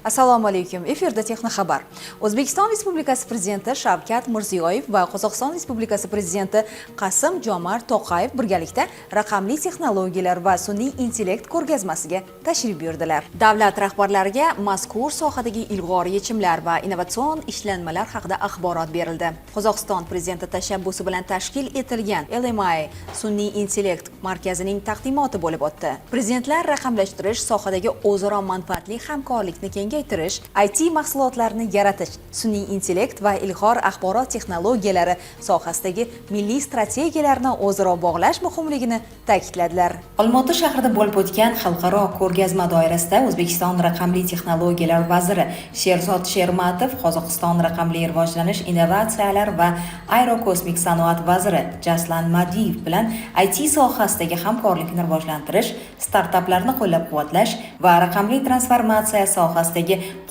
Assalomu alaykum. Efirda Texnoxabar. O'zbekiston Respublikasi Prezidenti Shavkat Mirziyoyev va Qozog'iston Respublikasi Prezidenti Qasim Jomart To'qayev birgalikda raqamli texnologiyalar va sun'iy intellekt ko'rgazmasiga tashrif buyurdilar. Davlat rahbarlariga mazkur sohadagi ilg'or yechimlar va innovatsion ishlanmalar haqida axborot berildi. Qozog'iston Prezidenti tashabbusi bilan tashkil etilgan LMI sun'iy intellekt markazining taqdimoti bo'lib o'tdi. Prezidentlar raqamlashtirish sohadagi o'zaro manfaatli hamkorlikni kengaytirish, IT mahsulotlarini yaratish, sun'iy intellekt va ilg'or axborot texnologiyalari sohasidagi milliy strategiyalarni o'zaro bog'lash muhimligini ta'kidladilar. Olmaota shahrida bo'lib o'tgan xalqaro ko'rgazma doirasida O'zbekiston raqamli texnologiyalar vaziri Sherzod Shermatov Qozog'iston raqamli rivojlanish, innovatsiyalar va aerokosmik sanoat vaziri Jaslan Madiyev bilan IT sohasidagi hamkorlikni rivojlantirish, startaplarni qo'llab-quvvatlash va raqamli transformatsiya sohasidagi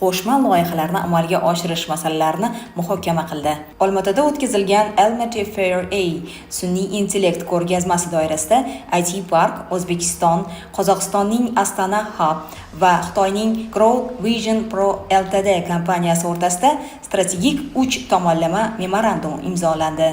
qo'shma loyihalarni amalga oshirish masalalarini muhokama qildi. Olmaotada o'tkazilgan Almaty Fair AI sun'iy intellekt ko'rgazmasi doirasida IT Park O'zbekiston, Qozog'istonning Astana Hub va Xitoyning Growth Vision Pro Ltd kompaniyasi o'rtasida strategik uch tomonlama memorandum imzolandi.